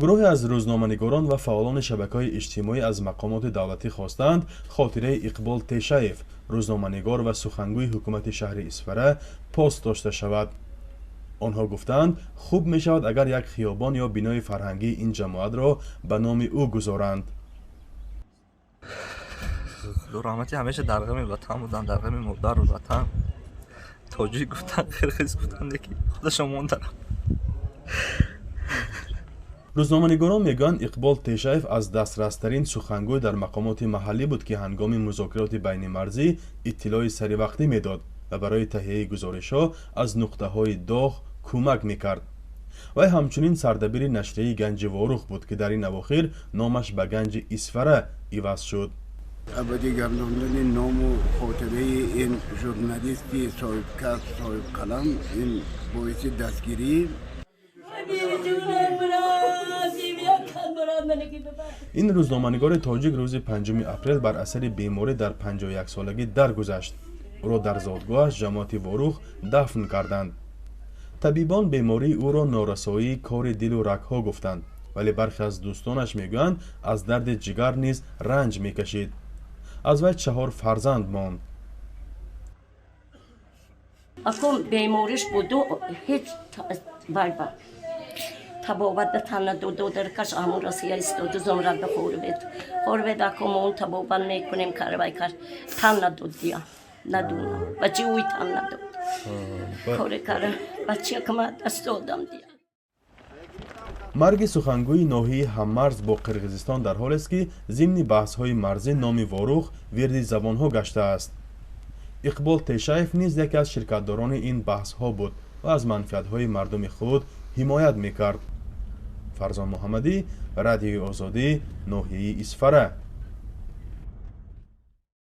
Гурӯҳе аз рӯзноманигорон ва фаъолони шабакаҳои иҷтимоӣ аз мақомоти давлатӣ хостаанд, хотираи Иқбол Тешаев, рӯзноманигор ва сухангӯи ҳукумати шаҳри Исфара, пос дошта шавад. Онҳо гуфтаанд, хуб мешавад, агар як хиёбон ё бинои фарҳангии ин ҷамоатро ба номи ӯ гузоранд. Худо раҳмати, ҳамеша дар ғами ватан буданд, дар ғами модару ватан. Тоҷик гуфтанд, қирғиз гуфтанд, ки худашон мондарам. Рӯзноманигорон мегӯянд, Иқбол Тешаев аз дастрастарин сухангӯй дар мақомоти маҳаллӣ буд, ки ҳангоми музокироти байнимарзӣ иттилои саривақтӣ медод ва барои таҳияи гузоришҳо аз нуқтаҳои доғ кӯмак мекард. Вай ҳамчунин сардабири нашрияи Ганҷи Ворух буд, ки дар ин авохир номаш ба Ганҷи Исфара иваз шуд. Абадӣ гардондани ному хотираи ин журналисти соҳибкасб, соҳибқалам, ин боиси дастгирӣ. Ин рӯзноманигори тоҷик рӯзи 5 апрел бар асари беморӣ дар 51-солагӣ даргузашт. Ӯро дар зодгоҳаш, ҷамоати Ворух, дафн карданд. Табибон бемории ӯро норасоии кори дилу рагҳо гуфтанд, вале бархе аз дӯстонаш мегӯянд, аз дарди ҷигар низ ранҷ мекашид. Аз вай 4 фарзанд монд. Акун бемориш буду, ҳеҷ байба табобат ба тан надод. Додаркаш амун Россия истоду, зомрад ба хорбед хорбед, ако мо он табобат мекунем, карвай кар, тан надод. Дия надунам, бачи уй тан надод, коре кара бачия кама даст додам дия. Марги сухангӯи ноҳияи ҳаммарз бо Қирғизистон дар ҳолест, ки зимни баҳсҳои марзӣ номи Ворух вирди забонҳо гаштааст. Иқбол Тешаев низ яке аз ширкатдорони ин баҳсҳо буд ва аз манфиатҳои мардуми худ ҳимоят мекард. Фарзон Муҳаммадӣ, Радиои Озодӣ, ноҳияи Исфара.